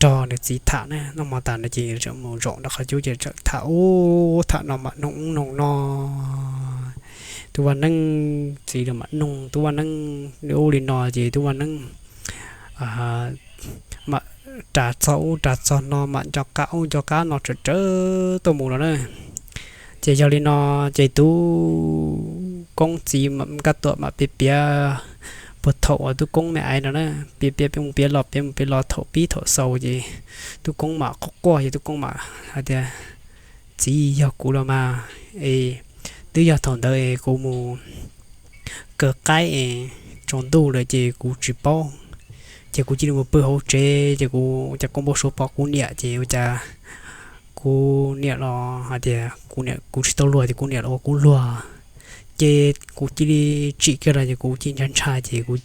nrog nws txiv tham na, noj hmo tas no ces tseem mus zaum nram qhov cub ces tseem tham ub tham no mam noog ub noog no. Tub Vaj Neeb txiv los mam noog Tub Vaj Neeb ub li no ces Tub Vaj Neeb mam ras txog ub ras txog no mam nco qab ub nco qab no tsawv tsawv tuaj mus no na. Ces yog li no ces Tub Koob txiv Nkaj Tuam mam piav piav puag thaum uas Tub Koob me aiv no na, piav piav mus piav los piav mus piav los thaum pib thaum xaus ces Tub Koob mam quaj quaj ces Tub Koob mam hais tias, Txiv, yog kuv los mas es twb yog thaum ntawd es kuv mus kaw qaib es tsaus ntuj lawm ces kuv tsis paub, ces kuv cia li mus pw hauv tsev ces kuv ua cas kuv npau suav pom kuv niam ces ua cas kuv niam los hais tias kuv niam kuv tsis tau luag ces kuv niam los ua kuv luag. Ces kuv cia li tsim kiag los ces kuv cia li ntshai ntshai ces kuv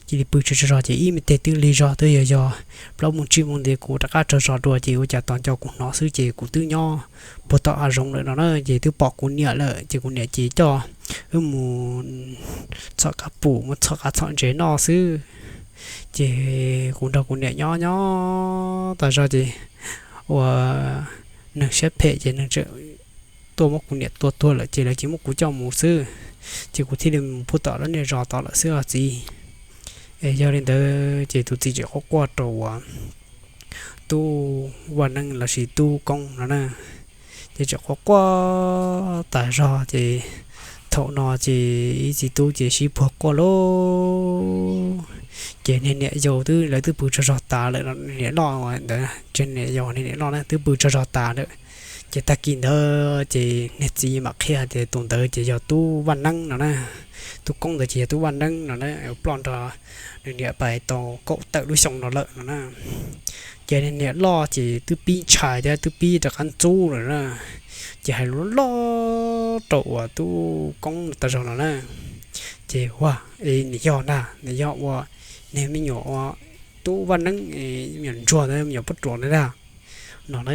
cia li pw tsaug tsaug zog ces ib me teg twb lig zog twb yog yog plaub moos tsib moos ntawd kuv rov qab tsaug zog dua ces ua cas tos nco kuv hnov xwb ces kuv twb nyob puag tom hav zoov lawm no na ces twb pom kuv niam lawm ces kuv niam ces coj wb mus txhom qab pum mus txhom qab txhom ntses noj xwb. Ces kuv nrog kuv niam nyob nyob tas zog ces ua neeg siab phem ces neeg tseem tuaj muab kuv niam tua tuag lawm ces lawv cia muab kuv coj mus xwb. Ces kuv thiaj li mus puag tom lub niag zos tod lawm xwb os txiv. Es yog li ntawd ces tus txiv tseem quaj quaj rau uas Tub Vaj Neeb lossis Tub Koob no na. Ces tseem quaj quaj tas zog ces thaum no ces ib txiv tub ces sib puag quaj lauj. Ces niag niam yau twb lawv twb pw tsaug zog tas lawm, niam loj ntawd, niam yau niag niam loj na twb pw tsaug zog tas lawm. Ces tag kis ntawd ces niag txiv mam qhia hais tias tus ntawd ces yog tub Vaj Neeb no na. Tub Koob ntawd ces yog tub Vaj Neeb no na, ploj nrog nws niam pais tau kaum tawm lub xyoo no lawm no na. Ces niag niam loj ces twb pib ntshai thiab twb pib rov qab ntxub lawm na. Ces hais lus loj rau uas tub Koob tag zog no na. Ces ua, es nws yog ntag, nws yog ua niag me nyuam ua tub Vaj Neeb, me nyuam ntsuag ntawd, me nyuam pob ruam ntawd ntag no na.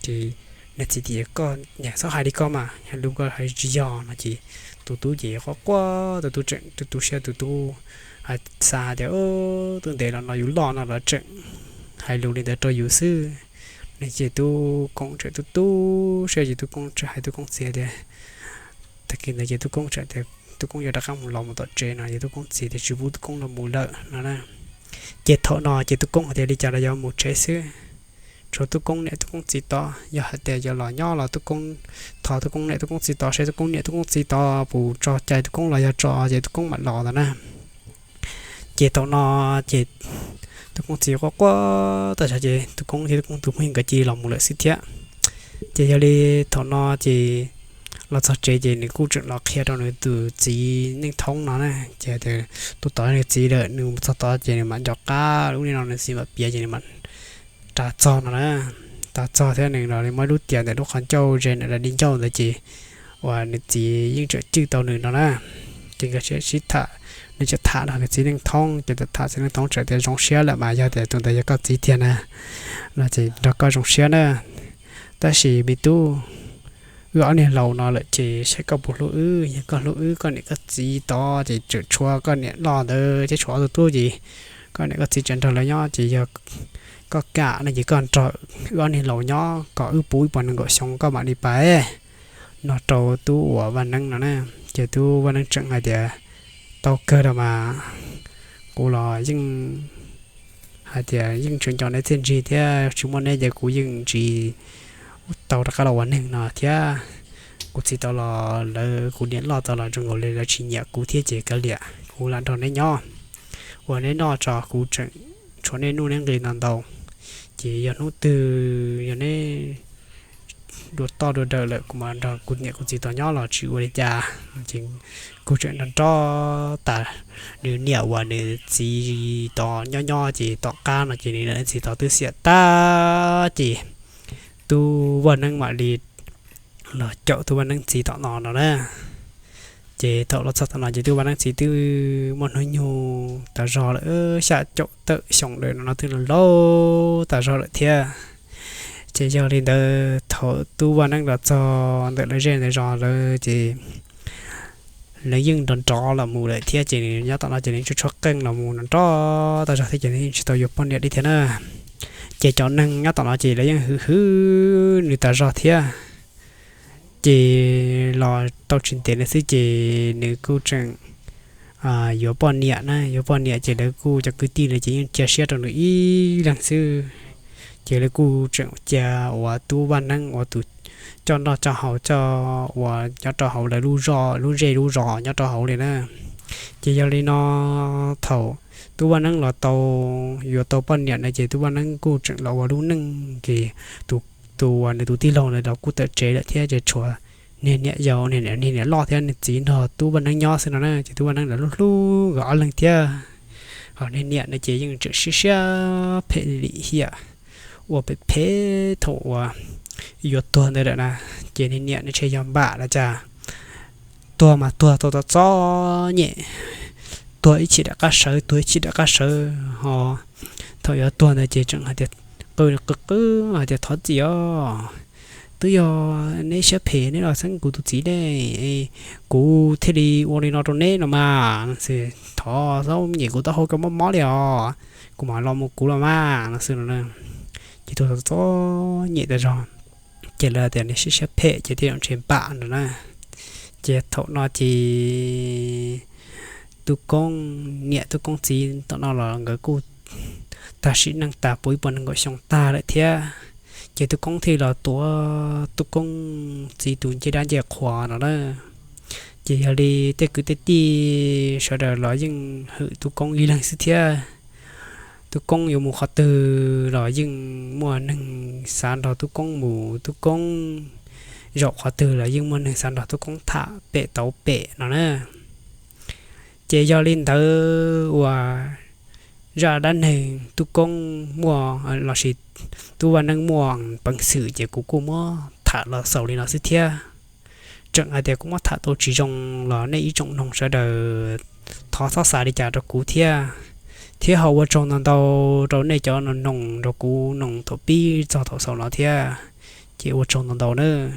Ces niag txiv tias, koj niam txhob hais li koj mas, hais lus koj hais tsis yog no ces tus tub ces quaj quaj, tus tub tseem tu tu siab, tus tub hais, xav hais tias, twb ntev los no yus loj no los tseem hais lus li ntawd rau yus xwb no. Ces tub Koob tseem tu tu siab ces tub Koob tseem hais tub Koob txiv tias, tag kis ntawd ces tub Koob tseem tias tub Koob yuav rov qab mus los mus tom tsev no, ces tub Koob txiv tias tsis pub tub Koob los mus lawm no na. Ces thaum no ces tub Koob hais tias li cas los yuav mus tsev xwb, tshuav tub Koob niam tub Koob txiv tod, yog hais tias yuav los nyob los tub Koob, thov tub Koob niam tub Koob txiv tod seb tub Koob niam tub Koob txiv tod puas tso cai tub Koob los yog tso ces tub Koob mam los ntawd na. Ces thaum no ces tub Koob txiv quaj quaj tag zog ces tub Koob thiab tub Koob tus phooj ywg nkawd cia li los mus lawm xwb thiab. Ces yog li thaum no ces los txog tsev ces nws kuj tseem los qhia rau nws tus txiv Neej Thoob no na. Ces tias tuaj tom nws txiv lawm, nws mus txog tod ces nws mam nco qab lub niag no nws txiv mam piav ces nws mam ras txog no na. Ras txog thiab nws los muab ib lub tias ntawm lub qhov ncauj ze ntawm daim di ncauj ntawd ces uas nws txiv yeej tseem cwj tau nws no na. Ces nkawd sib tham, nws tseem tham rau nws txiv Neej Thoob ces tham txiv Neej Thoob tseem tias zoo siab lawm mas yog tias tus ntawd yog koj txiv tiag na no ces nrog koj zoo siab na. Tab sis me tub, wb ob niag laus no lawm ces saib koj puas hlub wb, yog koj hlub wb koj niam koj txiv tod ces tseem tshuav koj niam loj ntawd thiab tshuav ob tug tub ces koj niam koj txiv tseem nrog lawv nyob ces yog koj kam no ces koj nrog wb ob niag laus nyob kom wb puv ib puas nees nkaum xyoo koj mam li pais no rau tub uas Vaj Neeb no na. Ces tub Vaj Neeb tseem hais tias tau kawg los mas, kuv los yeej hais tias yeej tseem nco neb txiaj ntsig thiab tsis muaj neb ces kuv yeej tsis tau rov qab los ua neeg no thiab. Kuv txiv tau los lawv kuv niam loj tau los zoo nkaus li lawv tsis nyiam kuv thiab ces kav liam kuv lam nrog neb nyob ua neb noj tso, kuv tseem tshuav nej nuj neb nqi ntau ntau. Ces yog hnub twg yog neb dua toj dua dawm lawm kuv mam nrog kuv niam kuv txiv tod nyob los tsis ua li cas. Ces kuj tseem nrog nrog tas nws niam uas nws txiv tod nyob nyob ces tom qab no ces nws niam txiv tod twb xiam tag ces tub Vaj Neeb mam li los caum tub Vaj Neeb txiv tom no no na. Ces thaum los txog tom no ces tub Vaj Neeb txiv twb muaj hnub nyoog tas zog lawm, xya caum tawm xyoo lawm no no twb laus tas zog lawm thiab. Ces yog li ntawd thaum tub Vaj Neeb los txog ntawm lawv zej ntawd zos lawm ces lawv yeej nrov nrov los mus lawm thiab ces nws nyob tom no ces nws tsuas tshuav qeej los mus nrov nrov tas zog thiab ces nws yeej tsis tau yuav poj niam li thiab na. Ces cov neeg nyob tom no ces lawv yeej hwv hwv nws tas zog thiab. Ces los tau tsis ntev no xwb ces nws kuj tseem yuav poj niam na, yuav poj niam ces lawv kuj cov kwv tij lawv ces yeej cia siab rau nws ib leeg xwb. Ces lawv kuj tseem cia uas tub Vaj Neeb ua tus coj noj coj haus coj uas nyob rau hauv lawv lub zej lub zos nyob rau hauv li na. Ces yog li no thaum tub Vaj Neeb los tau yuav tau poj niam na ces tub Vaj Neeb kuj tseem los ua lub neej ces tus uas nws tus tij laug ntawd los kuj tawm tsev lawm thiab ces tshuav niag niam yau, niag niam loj thiab nws txiv nrog tub Vaj Neeb nyob xwb no na. Ces tub Vaj Neeb los hlub hlub nkawd ob leeg thiab. Ho niag niam no ces yeej tseem siab siab phem lim hiam ua phem phem thaum uas yuav tuag ntawd lawm na. Ces niag niam no ntshe yog npam los cas, tuag mas tuag tau txom txom nyem, tuag ib chim daim qab sawv tuag ib chim daim qab sawv ho thaum yuav tuag ntawd ces tseem hais tias qw qw qw hais tias thov txim os, twb yog neb siab phem neb los txeeb kuv tus txiv ne, kuv thiaj li ua li no rau neb no mas, thov txhob nyem kuv taub hau koj mob mob li os, kuv mam los mus kuv los mas no xwb no. Ces tuag txom txom nyem tas zog ces lawv tias nws siab siab phem ces thiaj li ntshe npam no na. Ces thaum no ces tub Koob niam tub Koob txiv tom no los nkawd kuj tag sim neej tas puv ib puas nees nkaum xyoo tag lawm thiab. Ces tub Koob thiaj los tuav tub Koob txiv tus ncej dab ncej qhua no na. Ces yog li tej kwv tej tij sawv daws los yeej hwm tub Koob ib leeg xwb thiab. Tub Koob yuav mus qhov twg los yeej muaj neeg xav nrog Tub Koob mus, Tub Koob zaum qhov twg los yeej muaj neeg xav nrog Tub Koob tham pem tau pem no na. Ces yog li ntawd uas zaj dab neeg Tub Koob muaj lossis Tub Vaj Neeb muaj peev xwm ces kuv kuj muab tham los xaus li no xwb thiab. Tseem hais tias kuv muab tham tau tsis zoo los nej ib tsoom noog sawv daws thov txhob xav li cas rau kuv thiab. Thiab ho ua tsaug ntau ntau rau nej cov noog rau kuv noog thaum pib txog thaum xaus no thiab. Ces ua tsaug ntau ntau nawb.